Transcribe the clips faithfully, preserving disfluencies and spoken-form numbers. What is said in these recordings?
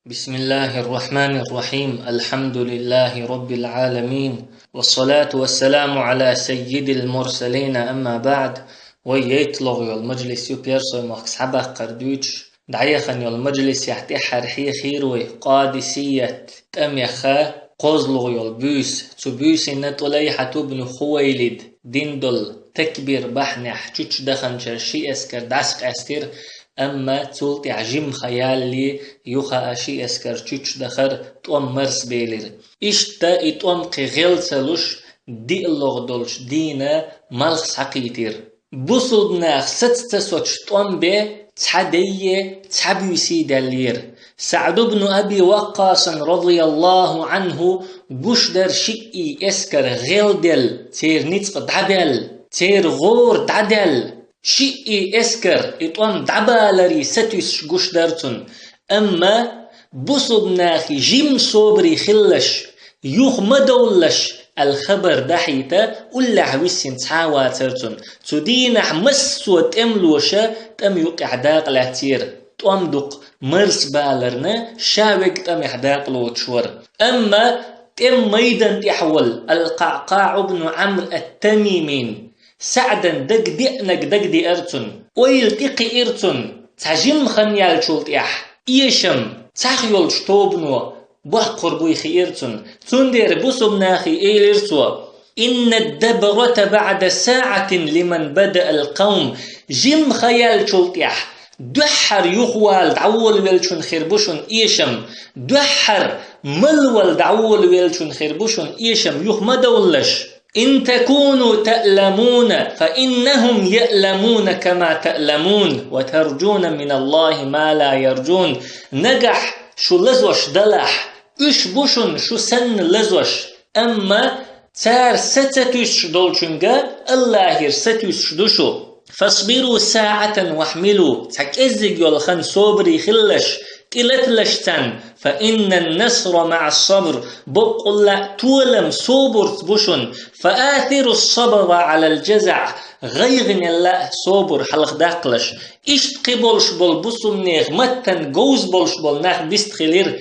بسم الله الرحمن الرحيم. الحمد لله رب العالمين. والصلاة والسلام على سيد المرسلين. أما بعد. Вай яйтлугъ йол мажлис ю персой мохк схьабаккхар дуьйцуш. ДӀаяхана йол мажлисехь тӀеххьара хьехийра вай Къадисият тӀамеха кхозлугъ йол буьйса. Цу буьйсина ТӀулайхьат ибн Хувайлид дин дол такбир бахьанехь чучу даханчара ши эскар дӀасакъаьстира, амма цул тӀаьхьа жимма ха ялале юха а ши эскар чучу дахар тӀом марсбелира. Иштта и тӀом кхин гӀел ца луш, диълагӀа долчу дийна малх схьакхийтира. Бусулба нах саца ца соцуш тӀом бен цхьа дайе, цхьа буьйсий даьллера. СаӀд ибн Аби Ваккъасан, радияллаху Ӏанху, гуш дара шиъий эскар гӀелделла, церан ницкъ дӀабаьлла, церан гӀора дӀадаьлла. Шиъий эскар и тӀом дӀабаларий сатуьйсуш гуш дара цунна. Амма бусулба нахе жимма собаре хилалаш, юха ма довлалаш аьлла хабар дахьийта, уллехь виссина цхьа а вацара цунна. Цу дийнахь массо а тӀемалоша тӀам юккъехь дакъа лаьцнера. ТӀом дукха марсбаларна ша верг тӀамехь дакъа лоцуш вара. Амма тӀеман майдан тӀехь волу Ал-КъаӀкъаӀ ибн Ӏамр ат-Тамимин СаӀдан дагадеанарг дагадеара цунна. Ойла тӀекхиира цунна, цхьа жимма хан яьллачул тӀаьхьа эшам цхьаъ йолчу тобано боккхур буй хиира цунна. Цундела бусулба нахе элира цо: «إن الدبرة بعد ساعة لمن بدأ القوم». Жимма хан яьллачул тӀаьхьа дуьххьара юхавала дӀаволавеллачунна хир бу шуна эшам, дуьххьара малавала дӀаволавеллачунна хир бу шуна эшам, юха ма довлалаш. «إن تكونوا تألمون فإنهم يألمون كما تألمون وترجون من الله ما لا يرجون». Нагахь шу лазош далахь, уьш бу шуна шу санна лазош, амма цара са ца туьйсуш долчуьнга Аллахьера сатуьйсуш ду шу. «فاصبروا ساعة واحملوا», цхьа кӀеззиг йолу хан собаре хилалаш, тӀелаталаш царна, «فإن النصر مع الصبر», боккъалла а толам собарца бу шуна, «فآثروا الصبر على الجزع», гӀайгӀанел а собар хьалха даккхалаш. Иштта кхин болуш болу бусулба нехан маттана говза болуш болу нах бист хилира.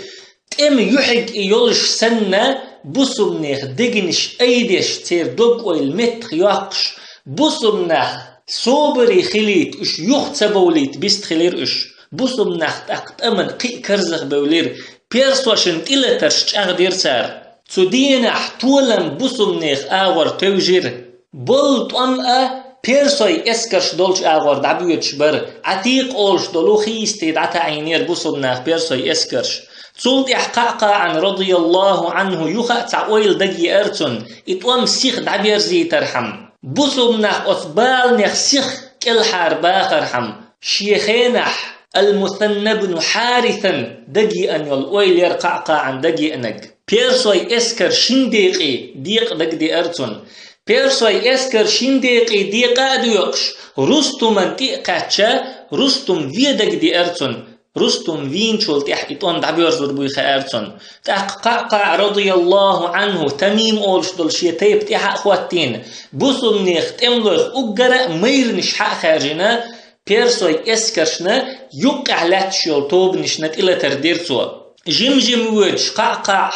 ТӀеман юьхьиг и йолуш санна, бусулба нехан дегнаш айдеш, церан дог-ойла меттах йоккхуш, бусулба нах собаре хилийта, уьш юха ца бовлийта бист хилира уьш. Бусулба нах тӀаккха тӀаман кхин а карзахбевлира, персошна тӀелатарш чӀагӀдира цара. Цу дийнахь толам бусулба нехан агӀор тевжира. Болу тӀом а персой эскарш долчу агӀор дӀабоьдуш бара, Ӏатикъ олуш долу хи йисте дӀатаӀийнера бусулба нах персой эскарш. Цул тӀаьхьа КъаӀкъаӀан, радияллаху Ӏанху, юха а цхьа ойла дагайеара цунна, и тӀом сиха дӀаберзийтархьама. Бусулба нах оцу баланех сиха кӀелхьара бахархьама, шен хенахь Ал-Мусанна бну Хьарисан дагайеана йолу ойла яра КъаӀкъаӀан дагайеанарг. Персой эскар шин декъе декъа дагадеара цунна. Персой эскар шин декъе декъа а доькъуш, Рустуман тӀе а кхаьчча, Рустум вен дагадеара цунна. Рустум вийначул тӀаьхьа и тӀом дӀабоьрзур буй хаьара цунна. ТӀаккха КъаӀкъаӀ, радияллаху Ӏанху, Тамим олуш долу шен тайпа тӀаьхьа а хӀоттийна, бусулба нехан тӀемалойх уггара а майранаш хьа а хаьржина, персой эскаршна юккъехь лаьтташ йолу тобанашна тӀелатар дира цо. Жим-жима воьдуш КъаӀкъаӀ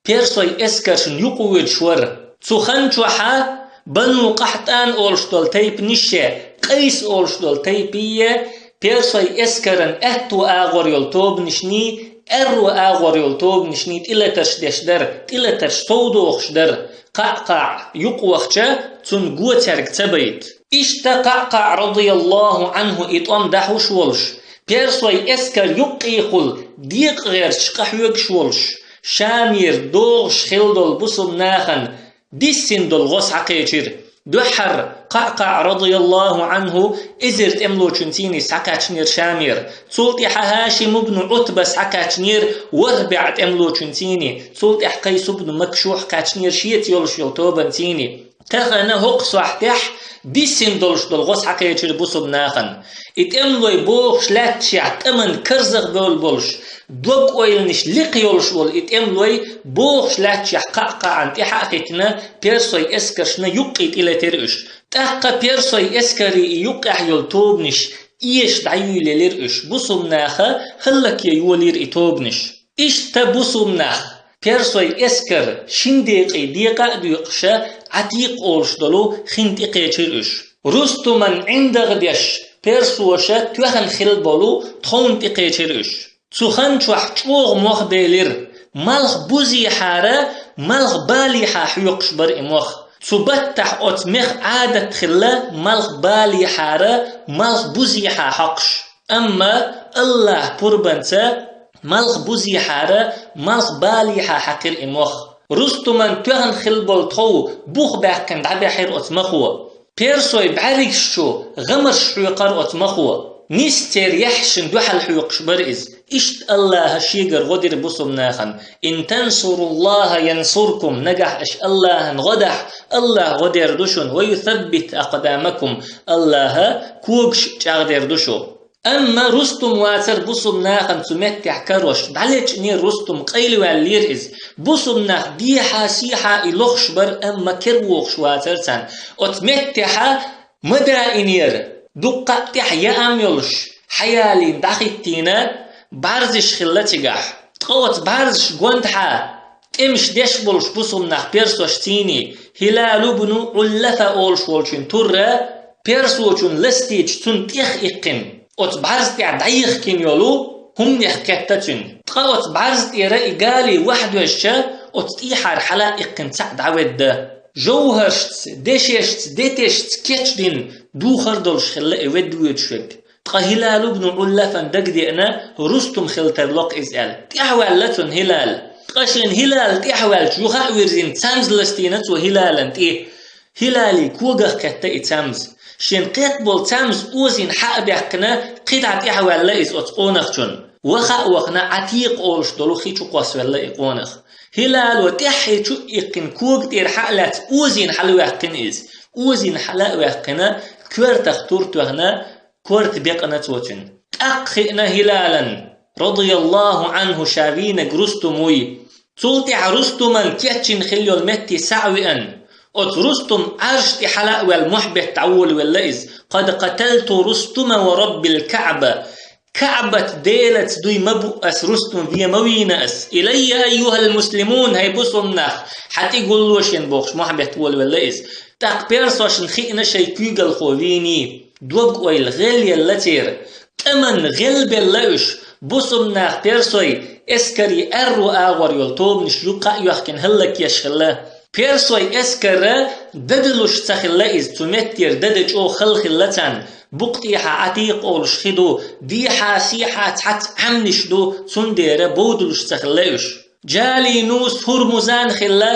персой эскаршна юкъа воьдуш вара. Цу хан чохьа Бану КъахӀтӀан олуш долу тайпанаше, Къайс олуш долу тайпае, персой эскаран аьтту агӀор йолу тобанашний, аьрру агӀор йолу тобанашний тӀелатарш деш дара, тӀелатарш совдохуш дара. КъаӀкъаӀ юкъа вахча, цунна го цаьрга ца байта. Иштта КъаӀкъаӀ, радияллаху Ӏанху, и тӀом дахьуш волуш, персой эскар юккъехула декъа гӀерташ къахьоьгуш волуш, Шамера догӀуш хилла долу бусулба нахана диссина долу гӀо схьакхечира. Дуьххьара КъаӀкъаӀ, радияллаху Ӏанху, эзар тӀемалочуьнцийний схьакхаьчнера Шамера. Цул тӀаьхьа ХӀашим ибн Ӏутба схьакхаьчнера ворхӀ бӀе тӀемалочуьнцийний. Цул тӀаьхьа Къайс ибн Макшух кхаьчнера шеца йолуш йолу тобанцийний. Тахана хӀокху сохьтехь диссина долуш долу гӀо схьакхечира бусулба нахана. И тӀемалой бохуш лаьтташехь тӀаман карзахбевлла болуш, дог-ойланаш лакха йолуш волу и тӀемалой бохуш лаьтташехь КъаӀкъаӀан тӀаьхьа а хӀиттина, персой эскаршна юккъе тӀелетира уьш. ТӀаккха персой эскарий и юккъехь йолу тобанаш эша дӀаюьйлаелира уьш, бусулба наха хӀаллакъе йолийра и тобанаш. Иштта бусулба нах, персой эскар шин декъий декъа а доькъуш, Ӏатикъ олуш долу хин тӀекхечира уьш. Рустуман ӀиндагӀ деш, персоша тоьхна хилла болу тховна тӀекхечира уьш. Цу хан чохь чӀогӀа мох белира, малх бузехьара, малх балехьа хьоькхуш бара и мох. Цу баттахь оцу мех Ӏадат хилла малх балехьара, малх бузехьа хьокхуш. Амма Аллахь пурбанца малх бузехьара, малх балехьа хьаькхира и мох. Рустуман тоьхна хилла болу тхов бух баьккхина дӀабаьхьира оцу махо. Персой бӀаьргаш чу гӀамарш хьоькхура оцу махо. Нисса церан яххьашна дуьхьал хьоькхуш бара иза. Иштта Аллахьа шегара гӀо дира бусулба нахана: «Ин тансуруллаха янсуркум», нагахь аша Аллахьана гӀо дахь, Аллахь гӀо дер ду шуна, «ва юсаббит акъдамакум», Аллахьа когаш чӀагӀдер ду шу. Амма Рустум вацара бусулба нахана цу меттехь карош, дӀалечкъинера Рустум, къайлаваьллера иза. Бусулба нах дехьа-сехьа и лохуш бара, амма кер вохуш вацара царна. Оцу меттехьа ма даинера, дуккха а тӀехь яам йолуш, хьаялийна дӀахӀиттийна, бӀаьрзаш хилла цигахь. Ткъа оцу бӀаьрзаш гондахьа, тӀемаш деш болуш бусулба нах персош цийний, Хилал ибн Ӏуллафа олуш волчун турра, персочун ластийча цунна тӀех иккхина, оцу бӀаьрза тӀехь дӀайихкина йолу хӀуманех кхетта цуьнан. Ткъа оцу бӀаьрза тӀера и гали вахьа доьжча, оцу тӀехьара хьала а иккхина цхьаъ дӀаведда. ЖовхӀаршца, дешешца, детешца кечдина духар долуш хилла и ведда воьдуш верг. Ткъа Хилал ибн Ӏуллафан дагадеана, Рустум хила тарло-кх иза аьлла. ТӀаьхьаваьлла цунна Хилал. Ткъа шена Хилал тӀаьхьаваьлча, юха а вирзина, цамз ластийна цо Хилалан тӀе. Хилали когах кхетта и цамз. Шена кхетта болу цамз озийна хьа а баьккхина, кхидӀа тӀаьхьаваьлла иза оцу къонахчунна. Ваха а вахана, Ӏатикъ олуш долу хи чу кхоссавелла и къонах. Хилало тӀаьххье чу а иккхина, кога тӀера хьа а лаьцна, озийна хьалаваьккхина иза. Озийна хьала а ваьккхина, коьртах тур тоьхна, корта бекъна цо цуьнан. ТӀаккха хиъна Хилалан, радияллаху Ӏанху, ша вийнарг Рустум вуй. Цул тӀаьхьа Рустуман кечйина хилла йолу метте схьа а веана, оцу Рустум Ӏарш тӀе хьала а ваьлла, мохь бетта дӀаволавелла иза: «Къад къаталту Рустума ва Раббил Каъба». Каъбат Делаца дуй ма бу ас, Рустум вен ма вийна ас. «Илайя, айюхал муслимун», хӀай бусулба нах, хьан тӀе гулло шена, бохуш, мохь бетта волавелла иза. ТӀаккха персошна хиъна шайн куьйгалхо вийний. Дог-ойла гӀелъелла церан. ТӀаман гӀелбелла уьш. Бусулба нах персой эскарий аьрру агӀор йолу тобанаш юккъа а йоьхкина хӀаллакъеш хилла. Персой эскара дадалуш ца хилла иза, цу меттера дада чӀогӀа хала хилла царна. Букъа тӀехьа Ӏатикъ олуш хи ду, дехьа-сехьа цхьацца Ӏаьмнаш ду, цундела бовдалуш ца хилла уьш. Джалинус, Хурмузан хилла,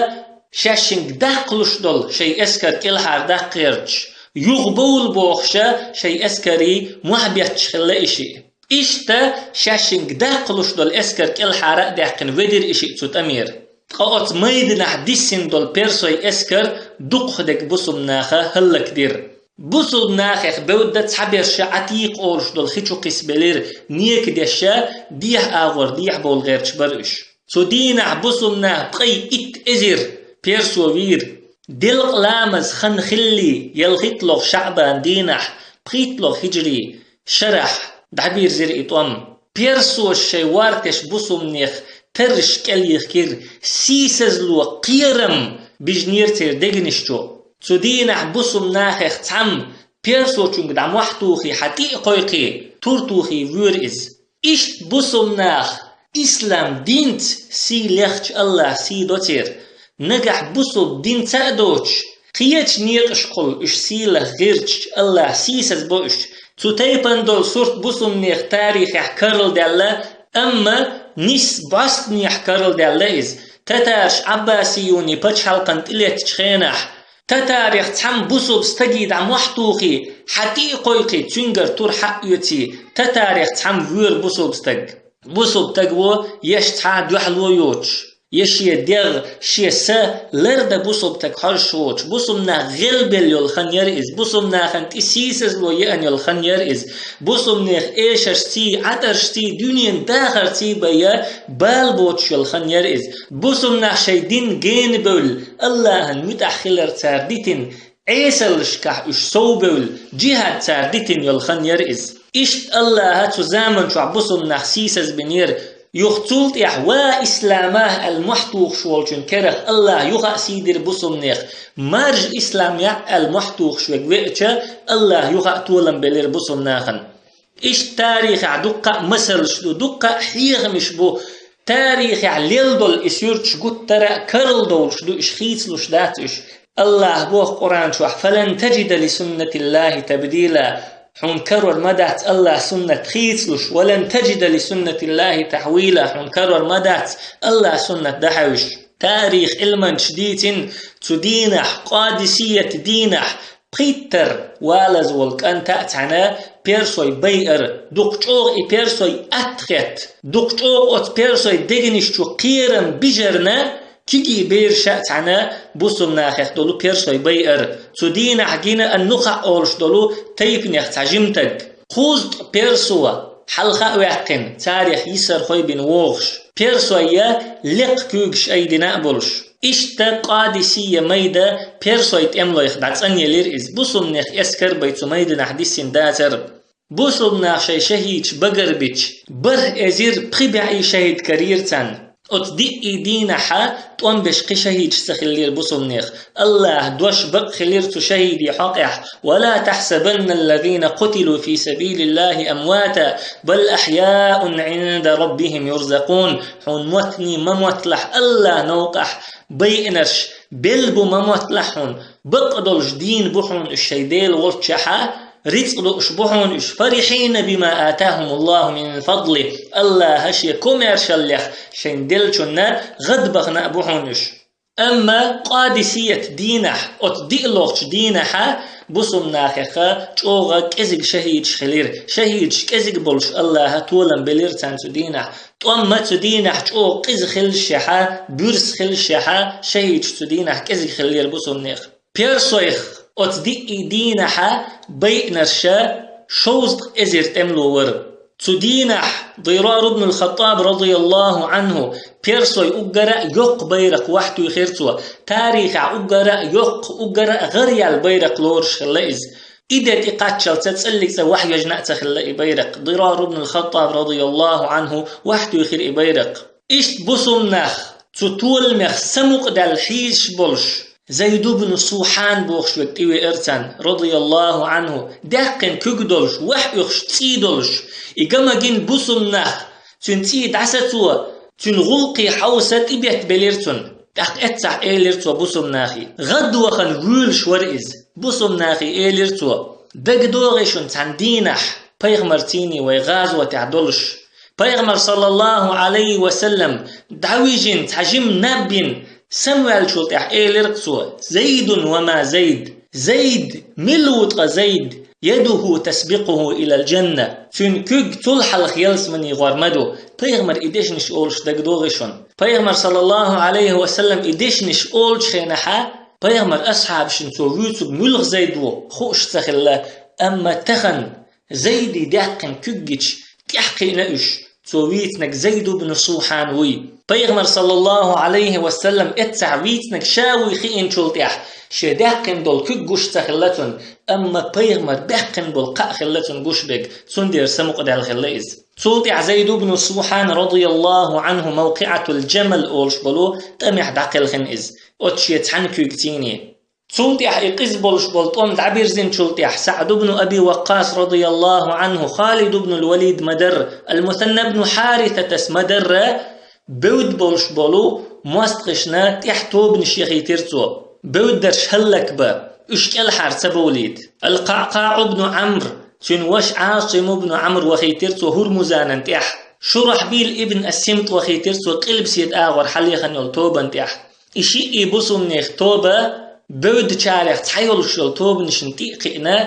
шаьшшинга даккхалуш долу шайн эскар кӀелхьардаккха гӀерташ, юха бовла бохуша шайн эскарий мохь бетташ хилла и шиъ. Иштта шаьшшинга даккхалуш долу эскар кӀелхьара а даьккхина, ведира и шиъ цу тӀамера. Ткъа оцу майданахь диссина долу персой эскар дукхахдерг бусулба наха хӀаллакдира. Бусулба нахех бевдда цхьаберша Ӏатикъ олуш долу хи чу кхиссабелира, нека деша, дехьа агӀор дехьа бовла гӀерташ бара уьш. Цу дийнахь бусулба нах пкъай итт эзар персо вийра. Делкъа ламаз хан хилли, ялхитталгӀа шаӀбан дийнахь, пхийтталгӀа хиджри шарахь дӀабирзира и тӀом. Персоша шайн вартеш бусулба нех тарраш кӀелйихкира, сийсазло, кхерам бижинера церан дегнаш чу. Цу дийнахь бусулба нахех цхьамма персочуьнга дӀа мохь тухий, хьан тӀе а кхойкхий, тур тухий вуьйра иза. Иштта бусулба наха ислам динца сий лехча, Аллахь сий до церан. Нагахь бусулба динца а доцуш, кхечу некъашкахула уьш сийлахь гӀиртича, Аллахь сийсаз бо уьш. Цу тайпана долу сурт бусулба нехан тарихехь карладаьлла, амма нисса бӀостанехьа карладаьлла иза. Татараш Ӏаббасиюний пачхьалкхана тӀелеттачу хенахь, татарех цхьамма бусулба стагий дӀа мохь тухий, хьан тӀе а кхойкхий, цуьнгара тур хьа а оьций, татарех цхьамма вуьйра бусулба стаг. Бусулба стаг ву, я ша цхьа дуьхьало йоцуш, я шен дегӀ, шен са лардан бусулба стаг хьожуш воцуш, бусулба нах гӀелбелла йолу хан яра иза, бусулба нахана тӀе сийсазло еана йолу хан яра иза, бусулба нехан эшаршций, Ӏатаршций, дуьненан дахарций бен бала боцуш йолу хан яра иза. Бусулба нах шайн дин гена бевлла, Аллахьан муьтӀахь хилар цара дитина, Ӏесаллашкахь уьш совбевлла, джихӀад цара дитина йолу хан яра иза. Иштта Аллахьа цу заман чохь бусулба нах сийсазбинера, Юха цул тӀехьа ва ислама аьлла мохь тухуш волчун керах Аллаха юха а сий дира бусумнех, маржа ислам яӀ аьлла мохь тухуш вега веача, Аллаха юха а толам белира бусумнахана. Иштта тарихехь дуккха а масалш ду, дуккха а хьехамаш бу, тарихехь лелла долу и суьрташ гуттара а карладовлуш ду, уьш хийцалуш дац уьш. Аллаха боху Къуръан чохь: «Фалан таджида ли суннатиллахи табдила». Хьуна карор ма дац Аллаха суннат хийцалуш, «Валан таджида ли суннатиллахи тахвила», хьуна карор ма дац Аллаха суннат дӀахьевш. Тарих Ӏилманчаш дийцина цу дийнахь, къадисият дийнахь, пхийттара валаза волу кӀанта а цхьаьна персой байар, дукха чӀогӀа и персой атта хетта, дукха чӀогӀа оцу персой дегнаш чу кхерам бижарна, кегий бераш а цхьаьна бусумнахех долу персой байар. Цу дийнахь гина ан-Нухаъ олуш долу тайпанех цхьа жимтаг. Кхузткъа персо хьалха а ваьккхина, царех йисархой бина вогӀуш, персойя лекха куьйгаш айдина а болуш. Иштта Къадисийя майда персой тӀемалойх дӀацӀанъелира иза, бусумнех эскар бай цу майданахь диссина дацара. Бусумнах шайн шахӀидаш багарбича, бархӀ эзар пхи бӀе шахӀид карийра царна. Оцу диъ дийнахьа тӀом беш кхин шахӀидаш ца хиллера бусумнех. Аллаха дош бакъ хилира цу шахӀидийн хьокъехь: «Ва ла тахсабанна аллазина кутилу фи сабилиллахи амвата, бал ахьяун Ӏинда раббихим юрзакъун». Хьуна моттаний ма мотталахь Аллаха новкъахь байинарш, белла бу ма мотталахь хьуна, бакъ долуш дийна бу хьуна уьш шайн Дела волччехьа, рицкъ дууш бу хьуна уьш, фарихьина бима атахумуллаху мин фадли, Аллаха шен комаьршаллех шайн деллачунна гӀадбахана а бу хьуна уьш. Амма Къадисият дийнахь, оцу диъ лохучу дийнахьа, бусумнахеха чӀогӀа кӀезиг шахӀидаш хилира. ШахӀидаш кӀезиг болуш Аллаха толам белира царна цу дийнахь. ТӀом ма цу дийнахь чӀогӀа къиза хилла шехьа, буьрса хилла шехьа, шахӀидаш цу дийнахь кӀезиг хиллера бусумнех. Персойх оцу диъ дийнахьа байинарша шовзткъа эзар тӀемало вара. Цу дийнахь Дирар ибн ал-Хаттаб радияллаху анху персой уггара а йоккха байракх вахьтуьйхира цо, тарихехь уггара а йоккха, уггара а гӀараяьлла байракх лоруш хилла иза. И де тӀекхаччалца цӀаллиг цӀа вахьйожна а ца хилла и байракх. Дирар ибн ал-Хаттаб радияллаху анху вахьтуьйхира и байракх. Иштта бусумнах цу толамех самукъадаьлла хьийзаш болуш, Зайд ибн Сухьан бохуш верг тӀевеара царна, радияллаху анху, даьккхина куьг долуш, вахь оьхуш, цӀий долуш. И гама гина бусумнах, цуьнан цӀий дӀасацо, цуьнан гӀуллакхе хьовса тӀебеттабелира цунна. ТӀаккха эццахь элира цо бусумнахе. ГӀадвахана вуьйлуш вара иза. Бусумнахе элира цо: «ДагадогӀий шуна цхьана дийнахь, пайхамарцийний вай гӀазотехь долуш?» Пайхамар, саллаллаху Ӏалайхи ва саллам, дӀавижина цхьа жима наб бина, самаваьллачул тӀаьхьа элира цо: «Зайдун ва ма Зайд». Зайд, мила ву ткъа Зайд? «Ядуху тасбикъуху илал джанна». Цуьнан куьг цул хьалха ялсамане гӀор ма ду. Пайхамар и дешнаш олуш дагадогӀий шуна? Пайхамар, саллаллаху Ӏалайхи ва саллам, и дешнаш олучу хенахьа, пайхамар асхьабашна цо вуьйцург муьлха Зайд ву хууш ца хилла, амма тахана Зайди даьккхина куьг гича, тӀаьхьакхиъна уьш, цо вийцинарг Зайд ибн Сухьан вуй. Пайхамар, саллаллаху Ӏалайхи ва саллам, эццахь вийцинарг ша вуй хиъначул тӀаьхьа, шен даьккхина долу куьг гуш ца хилла цунна, амма пайхамар баьккхина болу кхаъ хилла цунна гуш берг, цундела самукъадаьлла хилла иза. Цул тӀаьхьа Зайд ибн Сухьан, радияллаху анху, Мавкъиъатул Джамал олуш болу тӀамехь дӀакхелхина иза, оцу шен цхьана куьйгацийний. Цул тӀаьхьа и къиза болуш болу тӀом дӀабирзинчул тӀаьхьа СаӀд ибн Аби Ваккъас, радияллаху анху, Халид ибн ал-Валид ма-дарра, Ал-Мусанна ибн Хьарисатас ма-дарра, бевдда болуш болу мостагӀашна тӀехь тобанаш яхийтира цо. Бевддарш хӀаллакбан, уьш кӀелхьара ца бовлийта. Ал-КъаӀкъаӀ ибн Ӏамр, цуьнан ваша Ӏасим ибн Ӏамр вахийтира цо Хурмузанан тӀехь. Шурахьбил ибн ас-Симт вахийтира цо Къилбаседа агӀор хьалъяхана йолу тобанна тӀехь. И шиъ и бусумнех тоба бевддачарех цхьайолуш йолу тобанашна тӀе а кхиъна,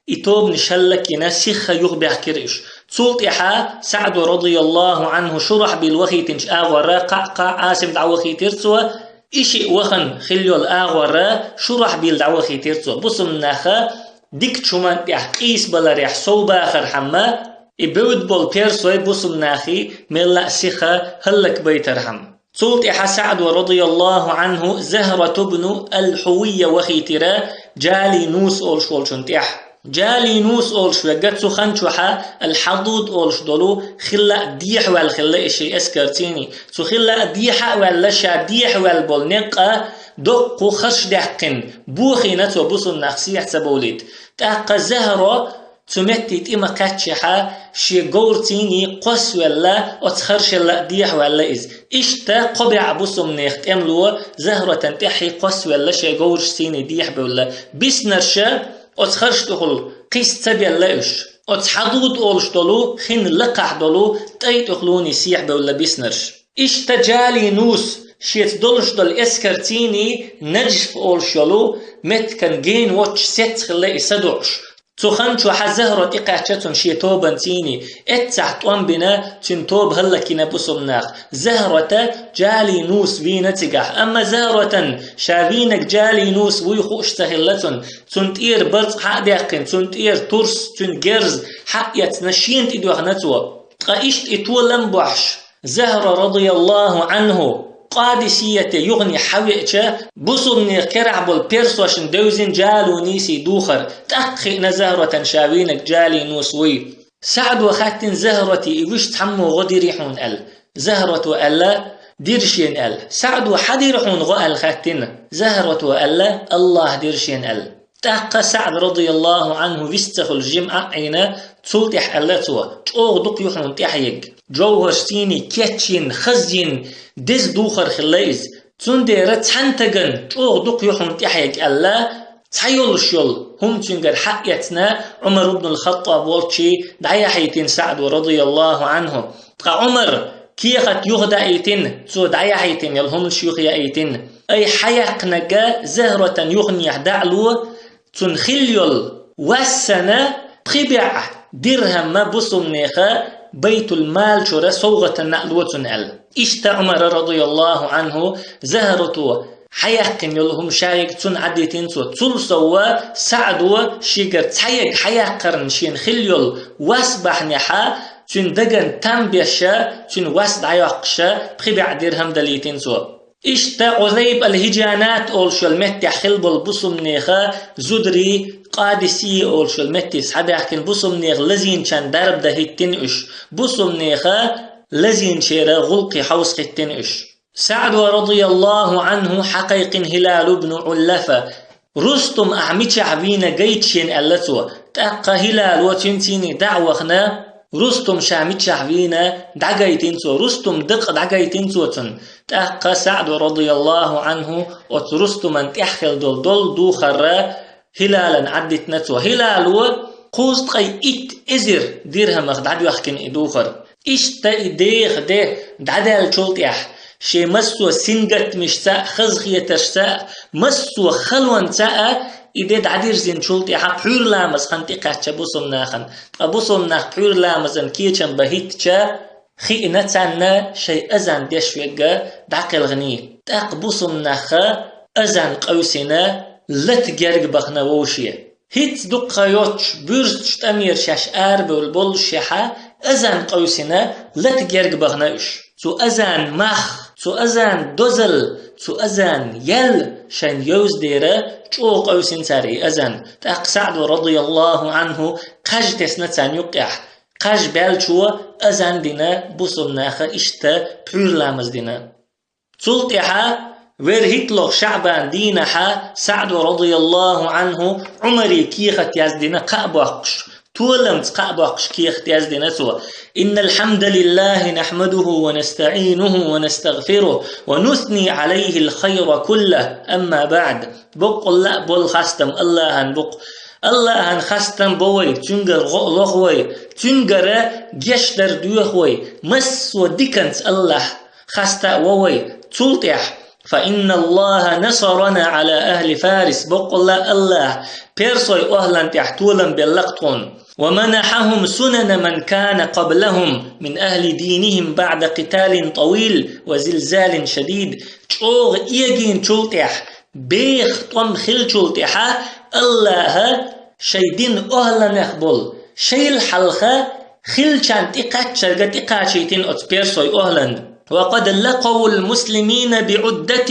и тобанаш хӀаллакйина, сихха юхабаьхкира уьш. Цул тӀаьхьа СаӀдо, радияллаху анху, Шурахьбил вахийтинчу агӀорра КъаӀкъаӀ, Ӏасим дӀавахийтира цо, и шиъ вахана хилла йолу агӀорра Шурахьбил дӀавахийтира цо. Бусумнаха дикачу хӀуманна тӀехь къийсабаларехь совбахархьама, и бевдда болу персой бусумнахий мелла а сиха хӀаллакбайтархьама. Цул тӀаьхьа СаӀдо, радияллаху анху, Захрат ибн ал-Хьувийя вахийтира Джали-Нус олуш волчун тӀехь. Джалинус олуш верг цу хан чохьа аль-Хьадуд олуш долу хилла а дехьаваьлла хилла и шен эскарций. Цу хилла а дехьа а ваьлла, ша дехьаваьлла болу некъа доккха харш даьккхина, бохийна цо бусулба нах сехьа ца бовлийта. ТӀаккха Захьро цу метте тӀе ма кхаьччехьа, шен говрций кхоссавелла, оцу харшалла а дехьаваьлла иза. Иштта кхо бӀе бусулба нехан тӀемало Захьратан тӀаьхье кхоссавелла, шен говрашций дехьабевлла. Биснарш оцу харш тӀехула кхисса ца белла уьш. Оцу Хьадуд олуш долу хин лакхахь долу тӀай тӀехулуний сехьабевлла биснарш. Иштта Джалинус шеца долуш долу эскарций Наджф олуш йолу меттиган гена воцчу сецна хилла и садоӀуш. Цу хан чохьа Захьро тӀекхаьчча цунна шен тобанций, эццахь тӀом бина, цуьнан тоба хӀаллакйина бусулба нах. Захьрата Джалинус вийна цигахь. Амма Захьратан ша вийнарг Джалинус вуй хууш ца хилла цунна. Цунна тӀера барзкъа хьа а даьккхина, цунна тӀера турс, цуьнан герз хьа а эцна, шена тӀедоьхна цо. Ткъа иштта и толам бохьуш, Захьра, радияллаху Ӏанху, Къадисийате юхане хьавеача, бусулба нехан керахь болу персошна девзина Джалунисий духар. ТӀаккха хиъна Захьратан ша вийнарг Джалинус вуй. СаӀдо хаьттина Захьрате, и вуьш цхьаммо гӀо дирий хьуна аьлла. Захьрато аьлла: «Дира шена», аьлла. СаӀдо: «Хьан дира хьуна гӀо?» аьлла хаьттина. Захьрато аьлла: «АллахӀа дира шена», аьлла. ТӀаккха СаӀд, радияллаху Ӏанху, вист ца хуьлуш жима Ӏийна, цул тӀаьхьа аьлла цо: «ЧӀогӀа дукха ю хьуна тӀаьхьа ерг». Джовхаршций кечйина, хазйина, деза духар хилла иза. Цундела цхьана стагана чӀогӀа дукха ю хьуна тӀаьхьа ерг аьлла, цхьа йолуш йолу хӀума цуьнгара хьа а эцна, Ӏумар ибн аль-Хаттаб волчу дӀаяхьийтина СаӀдо, радияллаху Ӏанху. Ткъа Ӏумар кехат юхадаийтина, цо дӀаяхьийтина йолу хӀуманаш юхаяийтина. Ай, хьаяьккхинарг Захьратан юханехьа дӀа а ло, цунна хилла йолу вас санна, пхи бӀе дирхӀам бусулба нехан байтул-мал чуьра совгӀатана а ло цунна аьлла. Иштта Ӏумара, радияллаху Ӏанху, Захьрато хьаяьккхина йолу хӀума ша ерг цунна Ӏадитина цо. Цул сов СаӀдо шегара цхьа ерг хьаяккхарна шена хилла йолу вас бахьанехьа, цуьнан дагна там беша, цуьнан вас дӀайоккхуша, пхи бӀе дирхӀам далийтина цо. Иштта Ӏузайб аль-ХӀижанат олуш йолу меттехь хилла болу бусулба нехан зударий, Къадисий олуш йолу метте схьабаьхкина, бусулба нехан лазийначарна дарба дан хӀиттина уьш. Бусулба нехан лазийначеран гӀуллакхе хьовса хӀиттина уьш. СаӀдо, радияллаху Ӏанху, хьакхайкхина ХӀилал ибн Ӏуллафа: «Рустум ахь мичахь вийна гайта шена», аьлла цо. ТӀаккха ХӀилало цуьнций дӀа а вахана, Рустум ша мичахь вийна дӀагайтина цо, Рустум дакъа дӀагайтина цо цунна. ТӀаккха СаӀдо, радияллаху Ӏанху, оцу Рустуман тӀехь хилла долу долу духар ХӀилалан Ӏадитина цо. ХӀилало кхузткъе итт эзар дирхӀамах дӀадоьхкина и духар. Иштта и деха де дӀадаьллачул тӀаьхьа, шен массо а сингаттамашца а, хазахетаршца а, массо а халонца а и де дӀадирзинчул тӀаьхьа пхьуьйра ламаза хан тӀекхаьчча бусулба нахана. Ткъа бусулба нах пхьуьйра ламазан кечам бан хӀиттича, хиъна царна шайн азан деш верг дӀакхелхиний. ТӀаккха бусулба нах азан къевсина, лата герга бахана вовше. ХӀинца дуккха йоцуш буьрсачу тӀамера шаьш арабевлла боллушехьа, азан къевсина, лата герга бахана уьш. Цу азан мах, цу азан дозалла, цу азан ял шайна йовза дера, чӀогӀа къевсина цара и азан. ТӀаккха СаӀдо, радияллаху Ӏанху, кхаж тесна царна юккъехь. Кхаж баьллачо азан дина, бусулба наха иштта пхьуьйра ламаз дина. Цул тӀаьхьа вер хӀитталгӀа ШаӀбан дийнахьа СаӀдо, радияллаху Ӏанху, Ӏумаре кехат яздина кхаъ боккхуш, толамца кхаъ боккхуш кехат яздина цо: «إن الحمد لله نحمده ونستعينه ونستغفره ونثني عليه الخير كله، أما بعد». Боккъалла а болу хастам АллахӀан бу-кх. АллахӀан хастам бо вай, цуьнгара гӀо а лоху вай, цуьнгара гечдар доьху вай, массо а диканца АллахӀ хаста а во вай. Цул тӀаьхьа: «فإن الله نصرنا على أهل فارس», боккъалла а АллахӀа персой охӀлан тӀехь толам белла-кх тхуна. «ومنحهم سنن من كان قبلهم من أهل دينهم بعد قتال طويل وزلزال شديد». ЧӀогӀа эгийначул тӀаьхьа, беха тӀом хиллачул тӀаьхьа АллахӀа шайн дин охӀланах болу, шайл хьалха хиллачарна тӀекхаччарга тӀекхачийтина оцу персой охӀлан. «وقد لقوا المسلمين بعدة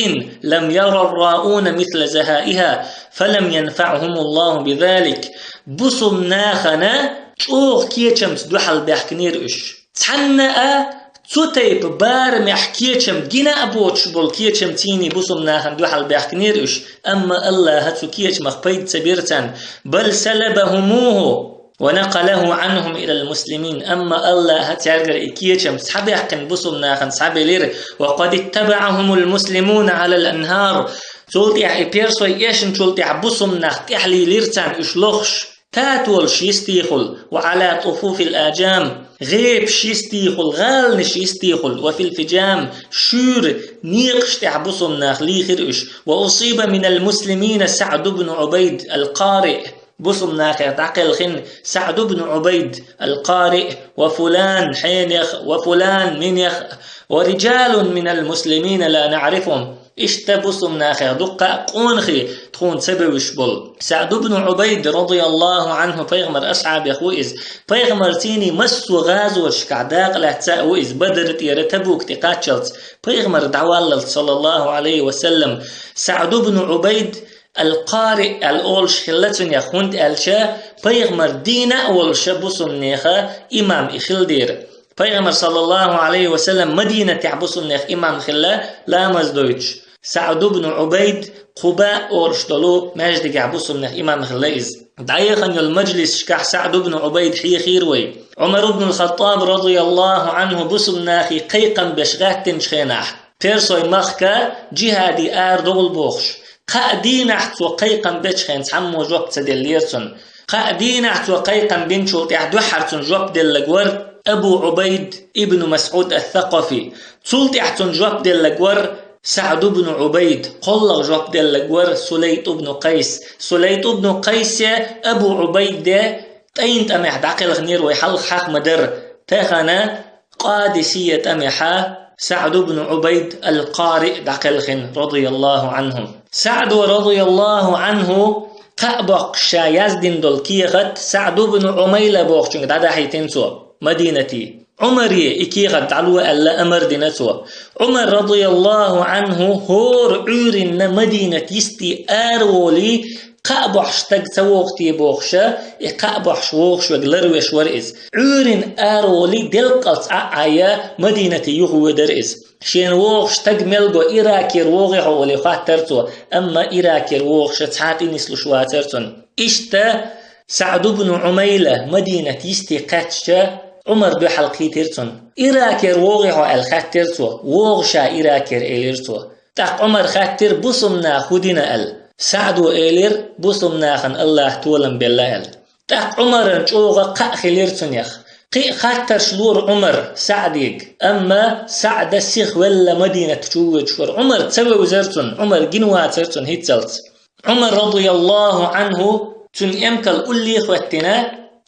لم ير الراؤون مثل زهائها فلم ينفعهم الله بذلك». бусум нахана чӀогӀа кечамца дуьхьал баьхкинера уьш. Цхьанна а цу тайпа барамехь кечам гина а боцуш болу кечам цийний бусум нахана дуьхьал баьхкинера уьш, амма Аллаха цу кечамах пайда ца бира царна. بل سلبهموه ونقله عنهم إلى المسلمين. Амма Аллаха цаьргара и кечам схьабаьккхина бусум нахана схьабелира. وقد اتبعهم المسلمون على الأنهار. Цул тӀаьхьа и персой эшначул тӀаьхьа бусум нах тӀаьхьалийлира царна уьш лохуш. Татолаш йистехула, وعلى طفوف الآجام, гӀепаш йистехула, гӀаланаш йистехула, وفي الفجام, шуьйра некъаш тӀехь бусум нах лийхира уьш. وأصيب من المسلمين سعد بن عبيد القارئ. Бусум нахех дӀакхелхина СаӀд ибн Ӏубайд ал-Къари, وفلان хьенех, وفلان минех, ورجال من المسلمين لا نعرفهم. Иштта бусум нахех дуккха а къонахий тхуна ца бевзаш болу. СаӀд ибн Ӏубайд, радияллаху Ӏанху, пайхамар асхьабех ву иза. Пайхамар цийний массо а гӀазоташкахь дакъа лаьцна а ву иза, Бадр тӀера Табук тӀе кхаччалц, пайхамар дӀаваллалц, саллаллаху Ӏалайхи ва саллам. СаӀд ибн Ӏубайд ал-Къари аьлла олуш хилла цунех, хӀунда аьлча пайхамар дийна а волуша бусумнеха имам и хилла дера. Пайхамар, саллаллаху Ӏалайхи ва саллам, Мадинатехь бусумнех имам хилла ламаз дойтуш. СаӀд ибн Ӏубайд Къуба олуш долу маьждигехь бусумнех имам хилла иза. ДӀаяхана йолу мажлисашкахь СаӀд ибн Ӏубайд хьехийра вай. Ӏумар ибн ал-Хаттаб, радияллаху Ӏанху, бусумнахе кхайкхам беш гӀаьттинчу хенахь, персой махка джихаде арадовла бохуш, кхаа дийнахь цо кхайкхам бечу хенахь цхьаммо жоп ца деллера цунна. Кхаа дийнахь цо кхайкхам бинчул тӀаьхьа дуьххьара цунна жоп деллаг вара Абу Ӏубайд ибн Масъуд ас-Сакъафи. Цул тӀаьхьа цунна жоп деллаг вара СаӀд ибн Ӏубайд, кхоллагӀа жоп деллаг вара Сулайт ибн Къайс. Сулайт ибн Къайсе Абу Ӏубайде тӀайн тӀамехь дӀакхелхинера, вай хьалха хьаха ма-дарра. Тахана Къадисия тӀамехьа СаӀд ибн Ӏубайд ал-Къари дӀакхелхина, радияллаху Ӏанху. СаӀда, радияллаху Ӏанху, кхаъ боккхуш ша яздина долу кехат СаӀд ибн Ӏумайла бохучуьнга дӀадахьийтина цо, Мадинате. Ӏумаре и кехат дӀало аьлла амар дина цо. Ӏумар, радияллаху Ӏанху, хӀора Ӏуьйранна Мадинат йисте араволий, кхаъ бохьуш стаг ца вогӀу те бохуша, и кхаъ бохьуш вогӀуш верг ларвеш вара иза. Ӏуьйранна араволий, делкъалц Ӏа а Ӏайя, Мадинате юхавоьдара иза. Шена вогӀуш стаг мел го, Иракера вогӀий хьо олий хоттара цо, амма Иракера вогӀуша цхьа а тӀе нислуш вацара цунна. Иштта СаӀд ибн Ӏумайла Мадинат йисте кхаьчча, Ӏумар дуьхьал кхийтира цунна. Иракера вогӀий хьо аьлла хаьттира цо. ВогӀу ша Иракера, элира цо. ТӀаккха Ӏумар хаьттира, бусумнах хӀун дина аьлла. СаӀдо элира, бусумнахана Аллаха толам белла аьлла. ТӀаккха Ӏумаран чӀогӀа кхаъ хилира цунех. Кхин а хаттарш лора Ӏумар СаӀдига, амма СаӀда сиха велла Мадинат чу воьдуш вара. Ӏумар ца вевзара цунна, Ӏумар гина вацара цунна хӀинццалц. Ӏумар, радияллаху Ӏанху, цуьнан эмкал улле а хӀоьттина,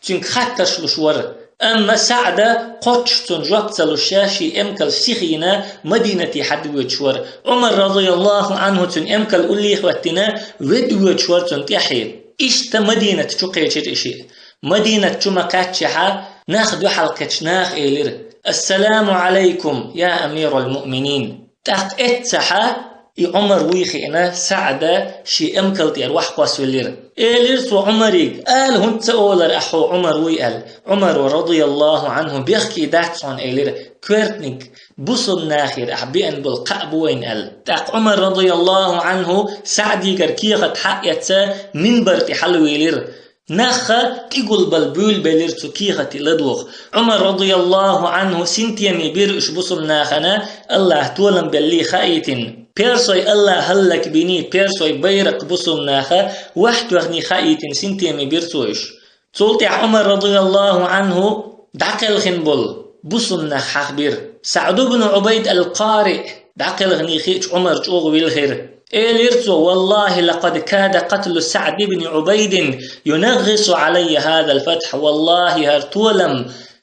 цуьнга хаттарш луш вара. Амма СаӀда кхоччуш цунна жоп ца луш, шен эмкал сиха йина, Мадинате хьаьдда воьдуш вара. Ӏумар, радияллаху Ӏанху, цуьнан эмкал улле а хӀоьттина, ведда воьдуш вара цунна тӀаьхье. Иштта Мадинат чу кхечира и шиъ. Мадинат чу ма-кхаьччехьа, нах дуьхьал кхаьчча, наха элира: «Ассаламу Ӏалайкум, я амирал муъминин». ТӀаккха эццахьа и Ӏумар вуй хиъна, СаӀда шен эмкал тӀера ваха кхоссавелира. Элира цо Ӏумарига: «Ала хӀунда ца олара ахьа хьо Ӏумар вуй?» – аьлла. Ӏумаро, радияллаху Ӏанху: «Бехке дац хьуна, – элира, – коьртаниг, бусулба нахера ахьа беана болу кхаъ бу вайна», – аьлла. ТӀаккха Ӏумар, радияллаху Ӏанху, СаӀдигара кехат хьаэцна, минбар тӀе хьалавийлира. Нахха тӀегулбала буьйлабелира цу кехате ладогӀа. Ӏумар, радияллаху Ӏанху, синтеме бира уьш бусулба нахана, Аллаха толам беллий хаийтина. Персой Аллаха хӀаллакбиний, персой байракх бусулба наха ваьхьтоьхний хаийтина, синтеме бира цо уьш. Цул тӀаьхьа Ӏумар, радияллаху Ӏанху, дӀакхелхина болу бусулба нах хьахбира. СаӀд ибн Ӏубайд ал-Къари дӀакхелхиний хиъча, Ӏумар чӀогӀа вилхира. Элира цо: «Валлахи, лакъад када къатлу СаӀд ибн Ӏубайдин юнаггъису Ӏалаййа хӀазал фатхь». Валлахи, хӀара толам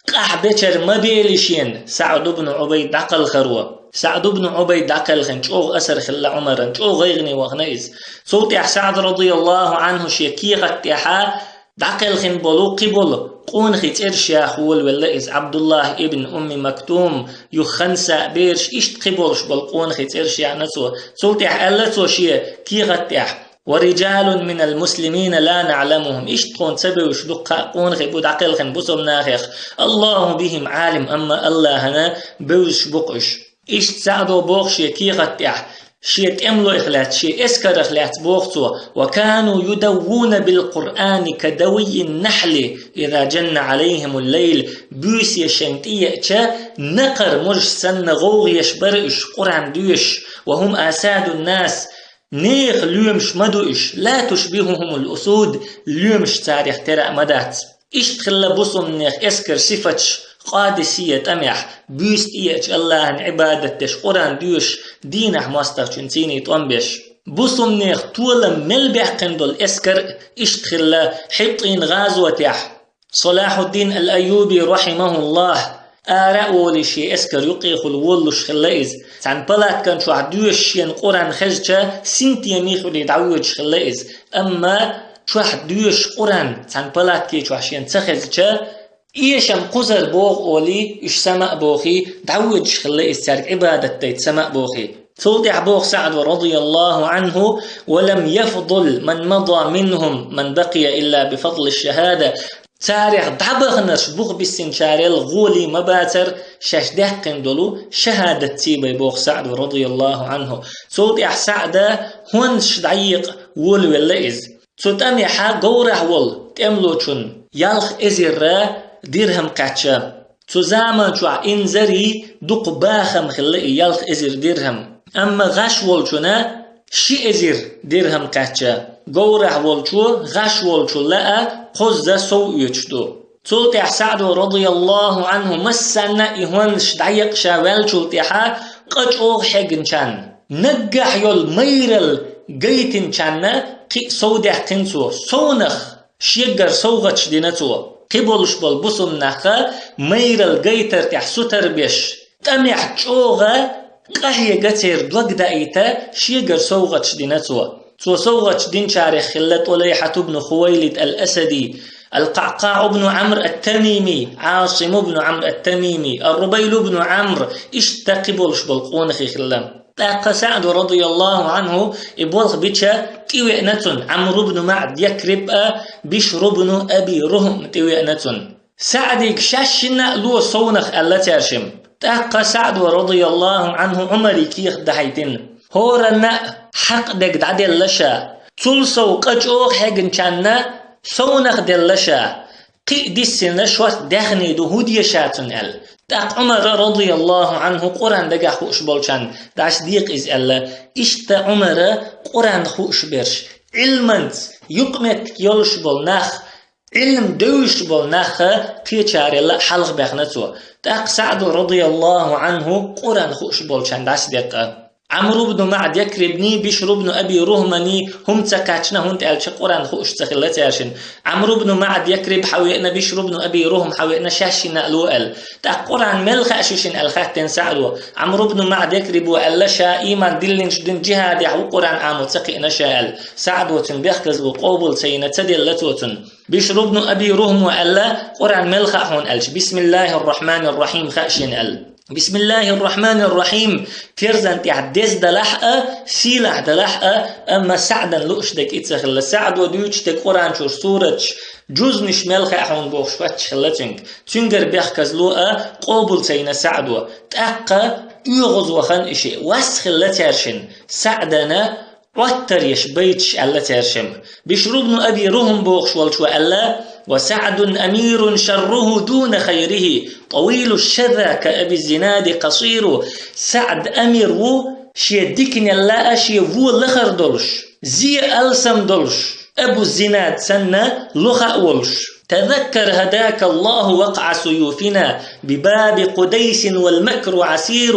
къахьбечара ма бели шена СаӀд ибн Ӏубайд дӀакхалхаро. СаӀд ибн Ӏубайд дӀакхелхина чӀогӀа асар хилла Ӏумаран, чӀогӀа гӀайгӀане вахана иза. Цул тӀаьхьа СаӀд, радияллаху Ӏанху, шен кехат тӀехьа дӀакхелхина болу кхиболу къонахий цӀераш яха волавелла иза: Ӏабдуллахь ибн Умми Мактум, юха Ханса бераш, иштта кхиболуш болу къонахий цӀераш яьхна цо. Цул тӀаьхьа аьлла цо шен кехат тӀехь: ورجال من المسلمين لا نعلمهم. Иштта тхона ца бевзаш дукха къонахий бу дӀакхелхина бусалба нахах. الله بهم عالم, амма АллахӀана бевзаш бу-кх уьш. Иштта СаӀдо боху шен кехат тӀехь, шен тӀемалойх лаьцна, шен эскарах лаьцна боху цо: وكانوا يدوون بالقرآن كدوي النحل إذا جن عليهم الليل. Буьйса шайна тӀееача, накхара мужаш санна гӀовгӀа еш бара уьш, Къуръан доьшуш. وهم أساد الناس. Нехан лоьмаш ма ду уьш, لا تشبههم الأسود, лоьмаш царех тера а ма дац. Иштта хилла бусалба нехан эскаран сифаташ Къадисия тӀамехь, буьйса тӀееача АллахӀана Ӏибадат деш, Къуръан доьшуш, дийнахь мостагӀчун цӀийнан тӀом беш. Бусалба нехан толам мел баьккхина долу эскар иштта хилла ХьиттӀин гӀазотехь. Салахьуддин ал-Айюби, рахьимахуллахь, ара а волий, шен эскар юккъехула волалуш хилла иза. Цхьана палаткан чохь доьшуш шена Къуръан хезча, синтеме хуьлий дӀавоьдуш хилла иза. Амма чохь доьшуш Къуръан цхьана палатке чохь шена ца хезча, эшам кхузара богӀу олий, уьш сама а бохий, дӀавоьдуш хилла иза цаьрга Ӏибадат дайта сама а бохий. Цул тӀаьхьа боху СаӀдо, радияллаху Ӏанху: ولم يفضل من مضى منهم من بقي إلا بفضل الشهادة. Царех дӀабаханарш, бух биссинчарел гӀоле ма бацара шаьш даьккхина долу шахӀадат цӀий бай, боху СаӀдо, радияллаху Ӏанху. Цул тӀаьхьа СаӀда хӀонсаш дӀаекъа волавелла иза. Цу тӀамехьа говрахь волу тӀемалочун ялх эзарра дирхӀам кхаьчча. Цу заман чохь инзаре дукха бахам хилла и ялх эзар дирхӀам. Амма гӀаш волчунна ши эзар дирхӀам кхаьчча, говрахь волчо гӀаш волчул лаа кхузза сов оьцуш ду. Цул тӀаьхьа СаӀдо, радияллаху Ӏанху, массанна и хӀонсаш дӀаекъа ша ваьллачул тӀаьхьа къа чӀогӀа хьегначарна, наггахь йолу майралла гайтинчарна кхин а сов даьккхина цо, совнах шегара совгӀаташ дина цо. Кхин болуш болу бусалба нахха майралла гайтар тӀехь сутара беш, тӀамехь чӀогӀа къахьега церан дог даийта шегара совгӀаташ дина цо. Цо совгӀаташ динчарех хилла ТӀулайхьат ибн Хувайлид ал-Асади, Ал-КъаӀкъаӀ ибн Ӏамр ат-Тамими, Ӏасим ибн Ӏамр ат-Тамими, Ар-Рубайл ибн Ӏамр, иштта кхин болуш болу къонахий хилла. ТӀаккха СаӀдо, радияллаху Ӏанху, и болх бича тӀевеана цунна, Ӏамр ибн МаӀд Якриб а, Бишр ибн Аби РухӀм тӀевеана цунна. СаӀдига шаьшшинна а ло совнах аьлла цаьршимма. ТӀаккха СаӀдо, радияллаху Ӏанху, Ӏумаре кехат дахьийтина: хӀоранна а хьакъ дерг дӀаделла ша, цул сов къа чӀогӀа хьегначарна совнах делла ша, кхин а диссина шорта даьхний ду, хӀун де ша цунна аьлла. ТӀаккха Ӏумара, радияллаху Ӏанху, Къуръан дагахь хууш болчарна дӀасадекъа иза аьлла. Иштта Ӏумара Къуръан хууш берш, Ӏилманца юкъаметтиг йолуш болу нах, Ӏилма девзаш болу нахха кхечарел а хьалха баьхна цо. ТӀаккха СаӀдо, радияллаху Ӏанху, Къуръан хууш болчарна дӀасадекъа. Ӏамр ибн МаӀд Якрибний, Бишр ибн Аби РухӀманий хӀума ца кхаьчна, хӀунда аьлча Къуръан хууш ца хилла цаьршинна. Ӏамр ибн МаӀд Якриб хьавеана, Бишр ибн Аби РухӀм хьавеана, шаьшшинна а ло аьлла. ТӀаккха Къуръан мел хаьа шуьшинна аьлла хаьттина СаӀдо. Ӏамр ибн МаӀд Якрибо аьлла, ша ийман диллинчу дин джихӀадехь ву, Къуръан Ӏамо ца кхиъна ша аьлла. СаӀдо цуьнан бехказло къобал ца йина, ца делла цо цунна. Бишр ибн Аби РухӀмо аьлла, Къуръан мел хаьа хьуна аьлча, Бисмиллахир Рахманир Рахим хаьа шена аьлла. Бисмиллахир Рахманир Рахим, терзан тӀехь деза далахь а, сийлахь далахь а, амма СаӀдан лууш дерг и ца хилла. СаӀдо дуьйцуш дерг Къуръан чуьра сураташ, джузнаш мел хаьа хьуна бохуш хоьттуш хилла цуьнга. Цуьнгара бехказло а къобал ца йина СаӀдо. ТӀаккха оьгӀаз вахана и шиъ, вас хилла цаьршинна, СаӀдана Ӏоттар еш байташ аьлла цаьршимма. Бишр ибн Аби РухӀм бохуш волчо аьлла: وسعد أمير شره دون خيره، طويل الشذى كأبي الزناد قصير. СаӀд амир ву, шен диканел а, шен вон лахара долуш, зен алсам долуш, Абу Зинад санна лоха а волуш. تذكر هداك الله وقع سيوفنا بباب قديس والمكر عسير.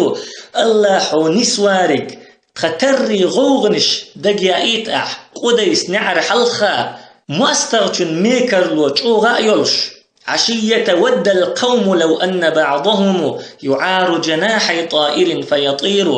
АллахӀа хьо нисвариг, тхан таррий гӀовгӀанаш дага яийта ахь, Къудайс неӀар хьалха, мостагӀчун мекарло чӀогӀа а йолуш. عشية ود القوم لو أن بعضهم يعار جناحي طائر فيطير.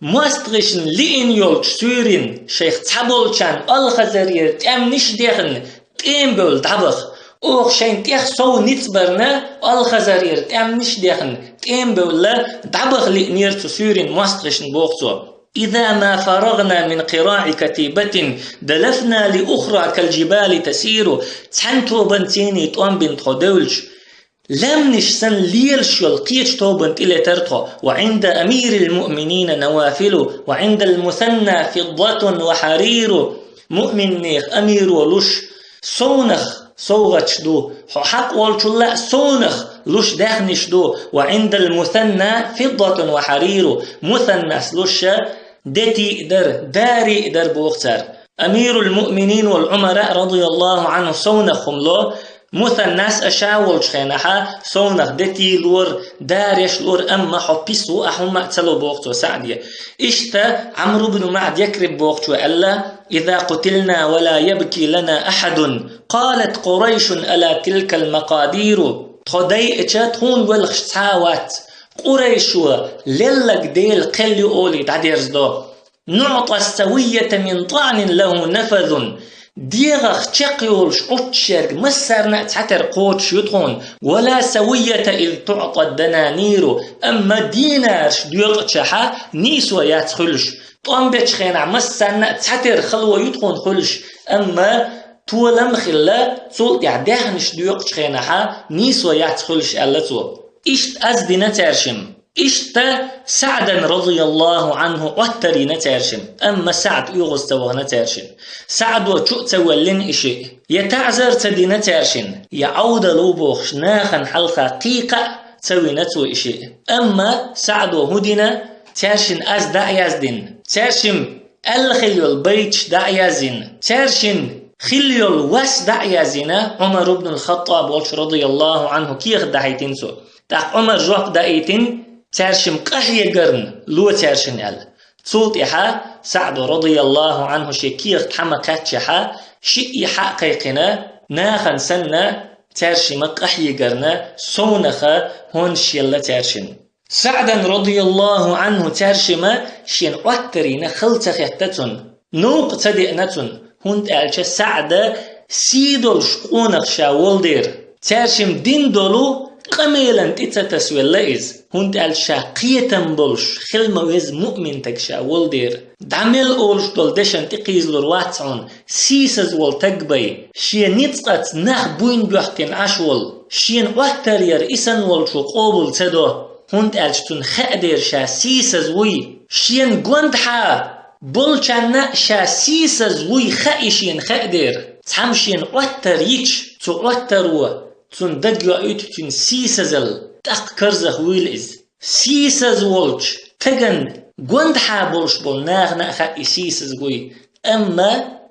МостагӀашна лиъна йолчу суьйрин шайх цхьаболчарна алхазарера тӀаьмнаш а дехна, тӀемабевлла дӀабаха. Оха шайна тӀех сов ницкъ барна, алхазарера тӀаьмнаш а дехна, тӀемабевлла дӀабаха лиънера цу суьйрин мостагӀашна, боху цо. إذا ما فرغنا من قراع كتيبة دلفنا لأخرى كالجبال تسير. Цхьан тобанцийний тӀом бина тхо девлча, лаьмнаш санна лелаш йолу кхечу тобанна тӀе летара тхо. وعند أمير المؤمنين نوافل وعند المثنى فضة وحرير. Муъминнех амиро луш совнах совгӀаташ ду, хьо хьакъ волчул а совнах луш даьхнаш ду. وعند المثنى فضة وحرير. Мусаннас луш де тӀе а дара, даре а дара боху цара. Амирул-муъминин волу Ӏумара, радияллаху Ӏанху, совнах хӀума ло, мусаннас а ша волчу хенахьа совнах де тӀе лора, дареш лора, амма хьо пис ву, ахь хӀумма а ца ло боху цо СаӀде. Иштта Ӏамр ибн МаӀд Якриб бохучо аьлла: إذا قتلنا ولا يبكي لنا أحد قالت قريش ألا تلك المقادير. Тхо дайъича тхуна велхаш цхьа а вац, Къурайшо лелларг Делан кхел ю олий дӀадерзадо. نعطى السوية من طعن له نفذ. ДегӀах чекх йолуш Ӏуттуш ерг массарна а цхьатера кхочуш ю тхуна. ولا سوية إذ تعطى الدنانير. Амма динараш доькъучахьа нийсо яц хуьлуш. ТӀом бечу хенахь массарна а цхьатера хало ю тхуна хуьлуш. Амма толам а хилла, цул тӀаьхьа даьхнаш доькъучу хенахьа нийсо яц хуьлуш, аьлла цо. Иштта аз дина цаьршимма. Иштта СаӀдан, радияллаху Ӏанху, Ӏоттар йина цаьршимма, амма СаӀд оьгӀаз ца вахана цаьршинна. СаӀдо чу а ца воьллина и шиъ. Я таӀзар ца дина цаьршинна, я Ӏовдал ву бохуш, нахана хьалха кхин кхаъ ца вина цо и шиъ. Амма СаӀдо хӀун дина? Цаьршинна аз дӀа а яздина, цаьршимма аьлла хилла йолу байташ дӀа а яздина, цаьршинна хилла йолу вас дӀа а яздина, Ӏумар ибн ал-Хаттаб волчу, радияллаху Ӏанху, кехат дахьийтина цо. ТӀаккха Ӏумар жоп даийтина, цаьршимма къахьегарна ло цаьршинна аьлла. Цул тӀаьхьа СаӀдо, радияллаху Ӏанху, шен кехат хьа ма кхаьччахьа, шиъ а хьа а кхайкхина, нахана санна, цаьршимма къахьегарна, совнаха хӀонаш елла цаьршинна. СаӀдан, радияллаху Ӏанху, цаьршимма шена Ӏоттар йина хала ца хетта цунна, новкъа ца деана цунна, хӀунда аьлча СаӀда сий долуш къонах ша волу дера. Цаьршимма дина долу къамелан тӀе ца тасавелла иза, хӀунда аьлча ша кхетам болуш, хила ма веза муъмин стаг ша волу дера. ДӀа мел олуш долу дешан тӀе кхийзалур вац хьуна, сийсаз волу стаг бай, шен ницкъаца нах буйна боьхкина Ӏаш волу, шена Ӏоттар яр и санна волчо къобал ца до, хӀунда аьлча цунна хаьа дера ша сийсаз вуй. Шена гондахьа болчарна а ша сийсаз вуй хаьа шена хаьа дера. Цхьамма шена Ӏоттар йича, цу Ӏоттаро цунна дага йоуьйту цуьнан сийсазалла, тӀаккха карзах вуйла иза. Сийсаз волчу стагана гондахьа болуш болу нахана а хаьа и сийсаз вуй. Амма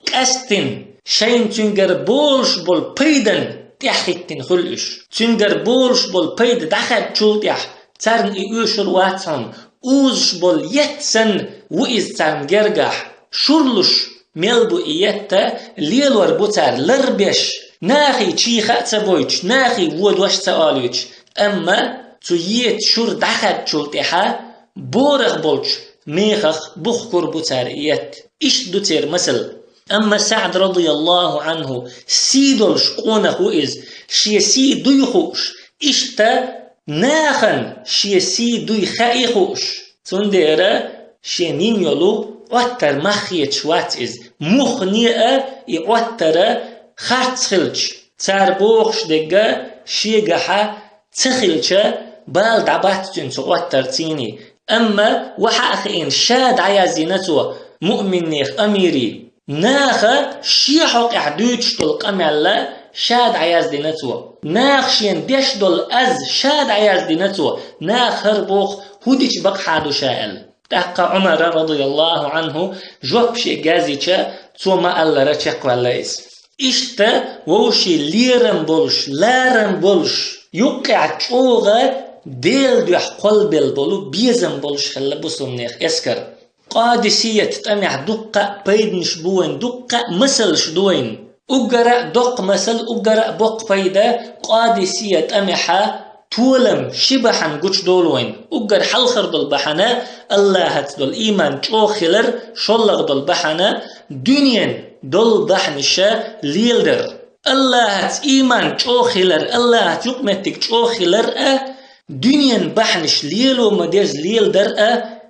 къаьсттина шайна цуьнгара болуш болу пайдан тӀаьхьахӀиттина хуьлу уьш. Цуьнгара болуш болу пайда дӀахаьддачул тӀаьхьа царна и оьшур вац хьуна, узуш болу етт санна ву иза царна гергахь. Шурлуш мел бу и етта, лелор бу цара ларбеш, нахе чехьа а ца бойтуш, нахе водош а ца олуьйтуш. Амма цу етта шура дӀахаьддачул тӀаьхьа борах болчу мехах бухкур бу цара и етта. Иштта ду церан масал. Амма СаӀд, радияллаху Ӏанху, сий долуш къонах ву иза, шен сий дуй хууш, иштта нахана шен сий дуй хаий хууш. Цундела шен йина йолу Ӏоттар мах хеташ вац иза. Муххале а и Ӏоттар харц хилча, цара бохуш дерг шегахь ца хилча, бала дӀабац цуьнан цу Ӏоттарций. Амма ваха а хиъна, ша дӀаяздина цо, муъминнех амире. Наха шен хьокъехь дуьйцуш долу къамел ша дӀаяздина цо. Наха шена деш долу аз ша дӀаяздина цо. Наха хӀара боху, хӀун дича бакъахьа ду ша аьлла. ТӀаккха Ӏумара, радияллаху Ӏанху, жоп шега язйича, цо ма-аллара чекхваьлла иза. Иштта вовшийн лерам болуш, ларам болуш, юккъехь чӀогӀа Делан дуьхьа кхоллабелла болу безам болуш хилла бусалбанех эскар. Къадисият тӀамехь дуккха а пайданаш бу вайн, дуккха а масалш ду вайн. Уггара а доккха масал, уггара а боккха пайда Къадисия тӀамехьа толам ши бахьана гучудолу вайн. Уггар хьалхара долу бахьана Аллахьаца долу ийман чӀогӀа хилар, шоллагӀа долу бахьана дуьненан долу бахьанаша леладар. Аллахьаца ийман чӀогӀа хилар, Аллахьаца юкъаметтиг чӀогӀа хилар а, дуьненан бахьанаш лело ма деза леладар а,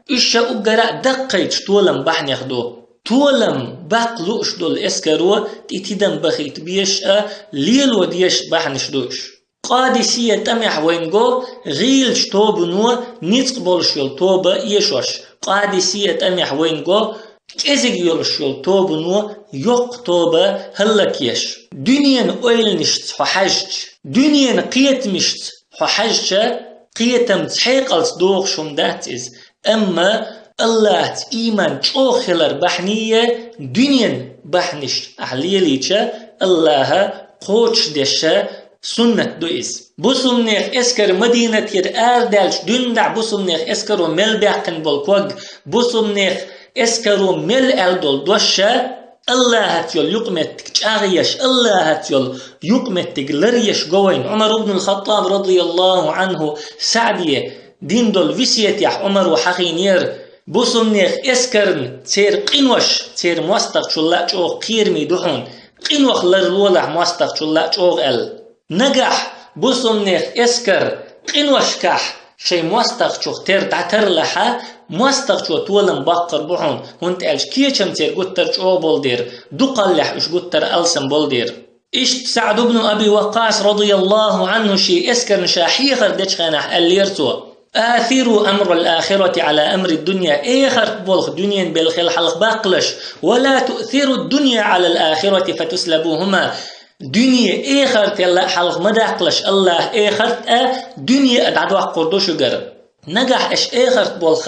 Уьш ша уггара а даккхайчу толам бахьанех ду. Толам баккха лууш долу эскаро тӀе тидам бахийта безаш а, лело дезаш бахьанаш ду уьш. Къадисия тӀамехь вайна го гӀийлачу тобано ницкъ болуш йолу тоба эшош. Къадисия тӀамехь вайна го кӀезиг йолуш йолу тобано йоккха тоба хӀаллакъеш. Дуьненан ойланашца хьо хьаьжча, дуьненан кхетамашца хьо хьаьжча, кхетамца, хьекъалца догӀуш хӀума дац иза. Амма Аллахьца ийман чӀогӀа хилар бахьанийе, дуьненан бахьанаш ахь лелийча, Аллаха кхочушдеша суннат ду иза. Бусумнех эскар Мадинатера арадаьлча дуьнна дӀа бусумнех эскаро мел баьккхина болу ког, бусумнех эскаро мел аьлла долу дош ша, Аллахьаца йолу юкъаметтиг чӀагӀъеш, Аллахьаца йолу юкъаметтиг ларъеш го вайна. Ӏумар ибн ал-Хаттаб, радияллаху Ӏанху, СаӀде дина долу весетехь Ӏумаро хьахийнера, бусумнех эскарна церан къинош, церан мостагӀчул а чӀогӀа кхераме ду хьуна, къинойх ларлолахь мостагӀчул а чӀогӀа аьлла. Нагахь бусумнех эскар къиношкахь шайн мостагӀчух тера дӀатарлахьа, мостагӀчо толам боккхур бу хьуна, хӀунда аьлча кечам церан гуттар а чӀогӀа болу дера, дукхаллехь уьш гуттар а алсам болу дера. Иштта СаӀд ибн Аби Ваккъас, радияллаху Ӏанху, шен эскарна ша хьехар дечу хенахь аьллера цо: «Асиру амрал ахирати Ӏала амри дунья», эхарт болх дуьненан белхел хьалха баккхалаш, «ва ла туъсиру дунья Ӏалал ахирати фатуслабухума». Дуьне эхартел а хьалха ма даккхалаш, Аллаха эхарт а, дуьне а дӀадоккхур ду шуьгара. Нагахь аша эхарт болх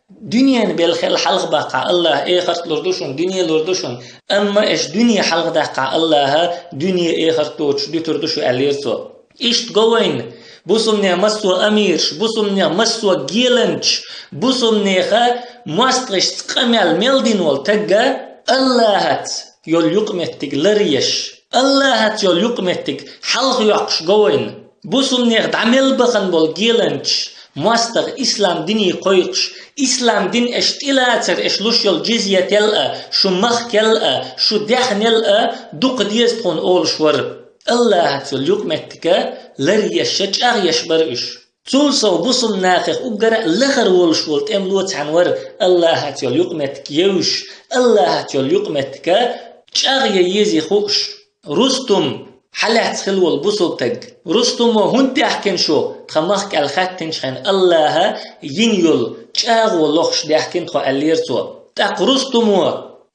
дуьненан белхел хьалха баккхахь, Аллаха эхарт лур ду шуна, дуьне лур ду шуна, амма аша дуьне хьалха даккхахь, Аллаха дуьне, эхарт доцуш дуьтур ду шу, аьллера цо. Иштта го вайна, бусумнех массо а амираш, бусумнех массо а геланчаш, бусумнеха мостагӀашца къамел мел дина волу тагга Аллахьаца йолу юкъаметтиг ларъеш, Аллахьаца йолу юкъаметтиг хьалха йоккхуш го вайна. Бусумнех дӀа мел бахана болу геланчаш, мостагӀа ислам дине кхойкхуш, ислам дин аша тӀелацар, аша луш йолу джизьятел а, шу махкел а, шу даьхнел а дукха деза тхуна олуш вара. Аллахьаца йолу юкъаметтига ларъеш, чӀагӀъеш бара уьш. Цул сов бусумнахех уггара а лахара волуш волу тӀемало цхьаьна вара Аллахьаца йолу юкъаметтиг евзаш, Аллахьаца йолу юкъаметтига чӀагӀъе езий хууш. Рустум, хьалаьцна хилла волу бусулба таг. Рустумо хӀунда даьхкина шу тхан махка аьлла хаьттинчу хенахь, Аллаха йина йолу чӀагӀо лохуш даьхкина тхо, аьллера цо. ТӀаккха Рустумо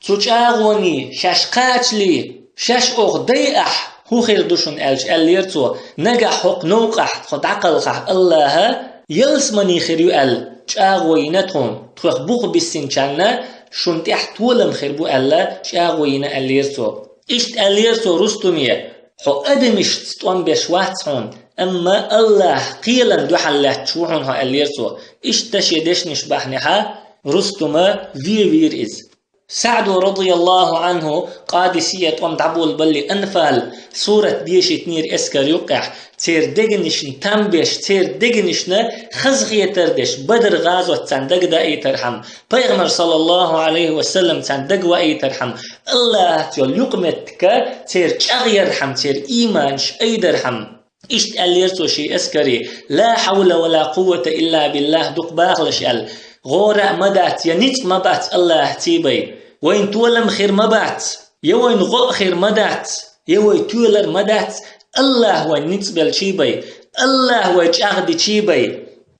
цу чӀагӀоний шаьш кхачале, шаьш оха дайахь, хӀун хир ду шуна аьлча, аьллера цо, нагахь хӀокху новкъахь тхо дӀакхалхахь, Аллаха ялсамани хир ю аьлла, чӀагӀо йина тхуна, тхох бух биссинчарна шуна тӀехь толам хир бу аьлла, чӀагӀо йина, аьллера цо. Иштта аьллера цо Рустуме: «Хьо адамашца тӀом беш вац хьуна, амма Аллах кхелан дуьхьал лаьтташ ву хьуна хьо», аьллера цо. Иштта шен дешнаш бахьанехьа Рустума ве вийра иза. СаӀду, радияллаху Ӏанху, Къадисия тӀом дӀаболабалли, Анфал сурат дешийтинера эскар юккъехь, церан дегнашна там беш, церан дегнашна хазахетар деш, Бадр гӀазот царна дага даийтархьама, Пайхамар, саллаллаху Ӏалайхи ва саллам, царна дага ваийтархьама, Аллахьаца йолу юкъаметтига церан чӀагӀъярхьама, церан ийманаш айдархьама. Иштта аьллера цо шен эскаре: «Ла хьавла ва ла къуввата илла биллах», дукха бахалаш аьлла. ГӀора а ма дац, я ницкъ ма бац Аллахьций бай. Вайн толам хир ма бац, я вайн гӀо а хир ма дац, я вай тоьлар ма дац, Аллах вайн ницкъ белчий бай, Аллах вай чӀагӀдичий бай.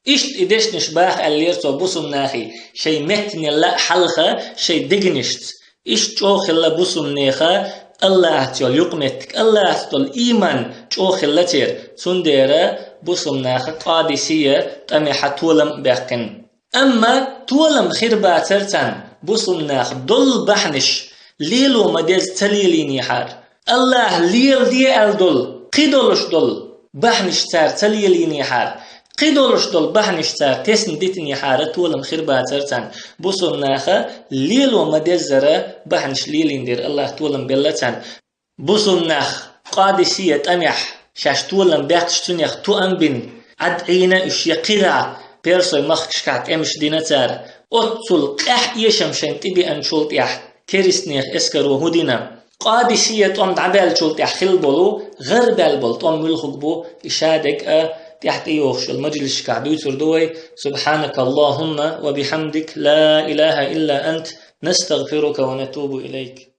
Иштта и дешнаш баха аьллера цо бусумнахе, шайн меттанелла а хьалха шайн дегнашца. Иштта чӀогӀа хилла бусумнеха Аллахьаца йолу юкъаметтиг, Аллахьаца долу ийман чӀогӀа хилла церан. Цундела бусумнаха Къадисия тӀамехьа толам а баьккхина. Амма толам хир бацара царна, бусумнаха долу бахьанаш лело ма деза ца лелийнехьара. Аллах леладе аьлла долу, кхидолуш долу бахьанаш цара ца лелийнехьара, кхидолуш долу бахьанаш цара тесна дитинехьара толам хир бацара царна. Бусумнаха лело ма деззара бахьанаш лелийна дера Аллах толам белла царна. Бусумнах Къадисия тӀамехь шаьш толам баьккхича цунех тоам бина, Ӏад Ӏийна уьш я кхидӀа, персой махкашкахь тӀемаш дина цара. Оццул къаьхьа эшам шайн тӀебеанчул тӀехь керистанех эскаро хӀун дина? Къадисия тӀом дӀабаьллачул тӀехь хилла болу, гӀарабаьлла болу тӀом муьлхуг бу, и шадерг а тӀехьа тӀайохуш йолу мажлисашкахь дуьйцур ду вай: سبحانك اللهم وبحمدك، لا إله إلا أنت، نستغفرك ونتوب إليك.